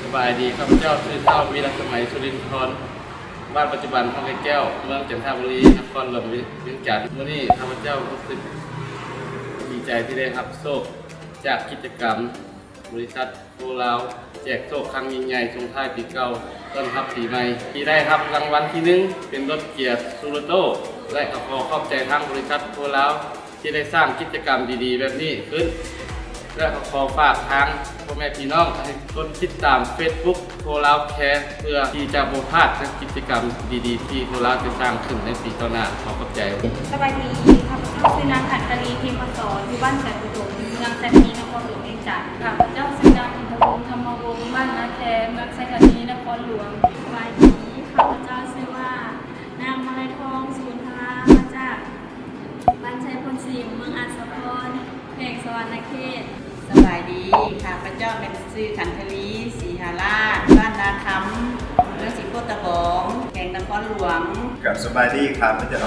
ສະບາຍດີ, ຂ້າພະເຈົ້າຊື່ທ້າວ ວິລັດສະໄໝ ສຸລິນທອນ, ບ້ານປັດຈຸບັນ ຫ້ວຍໄກ່ແກ້ວ, ເມືອງຈັນທະບູລີ, ນະຄອນຫຼວງວຽງຈັນ. ມື້ນີ້ຂ້າພະເຈົ້າຮູ້ສຶກດີໃຈທີ່ໄດ້ຮັບໂຊກຈາກກິດຈະກຳ ບໍລິສັດໂຄລາວແຈກໂຊກຄັ້ງຍິ່ງໃຫຍ່ ສົ່ງທ້າຍປີເກົ່າ ຕ້ອນຮັບປີໃໝ່ ທີ່ໄດ້ຮັບລາງວັນທີໜຶ່ງ ເປັນລົດເກຍຊູໂຣໂຕ້ ແລະ ກໍຂໍຂອບໃຈທາງບໍລິສັດໂຄລາວ ທີ່ໄດ້ສ້າງກິດຈະກຳດີໆແບບນີ້ຂຶ້ນ ແລະ ກໍຂໍຝາກທາງພໍ່ແມ່ພີ່ນ້ອງໃຫ້ກົດຕິດຕາມເຟສບຸກໂຄລາວແຄ ເພື່ອທີ່ຈະບໍ່ພາດກັບກິດຈະກຳດີໆທີ່ໂຄລາວຈະສ້າງຂຶ້ນໃນປີຕໍ່ໜ້າ. ຂໍຂອບໃຈ. ສະບາຍດີ, ຂ້າພະເຈົ້າຊື່ນາງ ຂັນທະລີ ພິມມະສອນ ຢູ່ບ້ານແສນອຸດົມ ເມືອງໄຊທານີ ນະຄອນຫຼວງວຽງຈັນ. ຂ້າພະເຈົ້າຊື່ນາງ ອິນທະວົງ ທຳມະວົງ ບ້ານນາແຄ ເມືອງໄຊທານີ ນະຄອນຫຼວງ. ສະບາຍດີ, ຂ້າພະເຈົ້າຊື່ວ່າ ນາງມາໄລທອງ ສູນພະລາ ມາຈາກບ້ານໄຊໂພນສີມ ເມືອງອາດສະພອນ ແຂວງສະຫວັນນະເຂດ. ສະບາຍດີ, ຂ້າພະເຈົ້າແມ່ນຊື່ ຂັນທະລີ ສີຫາລາດ ບ້ານນາຄຳ ເມືອງສີໂຄດຕະບອງ ແຂວງນະຄອນຫຼວງ. ກາບສະບາຍດີ, ຂ້າພະເຈົ້າ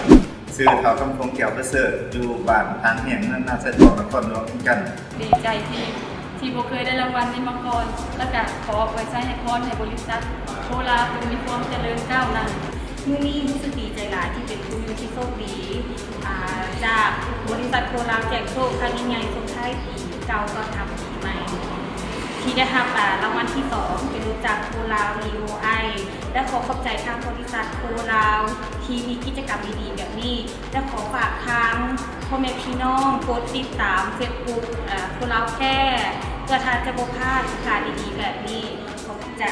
ຊື່ ທ້າວ ຄຳພົງ ແກ້ວປະເສີດ ຢູ່ບ້ານທາງແຫ້ງ ເມືອງນາຊາຍທອງ ນະຄອນຫຼວງວຽງຈັນ. ດີໃຈທີ່ ທີ່ບໍ່ເຄີຍໄດ້ລາງວັນນີ້ມາກ່ອນ ແລ້ວກະຂໍອວຍໄຊໃຫ້ພອນໃຫ້ບໍລິສັດໂຄລາວຈົ່ງມີຄວາມຈະເລີນກ້າວໜ້າ. ມື້ນີ້ຮູ້ສຶກດີໃຈຫຼາຍທີ່ເປັນຜູ້ໜຶ່ງທີ່ໂຊກດີ ອ່າ ຈາກບໍລິສັດໂຄລາວແຈກໂຊກຄັ້ງຍິ່ງໃຫຍ່ ສົ່ງທ້າຍປີເກົ່າຕ້ອນຮັບປີໃໝ່ ທີ່ໄດ້ຮັບ ອ່າ ລາງວັນທີສອງ ເປັນລົດຈັກໂຄລາວ ວີໂອໄອ ແລະ ຂໍຂອບໃຈທາງບໍລິສັດໂຄລາວ ທີ່ມີກິດຈະກຳດີໆແບບນີ້ ແລະ ຂໍຝາກທາງພໍ່ແມ່ພີ່ນ້ອງກົດຕິດຕາມເຟສບຸກ ເອີ ໂຄລາວແຄ ເພື່ອທ່ານຈະບໍ່ພາດໂອກາດດີໆແບບນີ້. ຂອບໃຈ.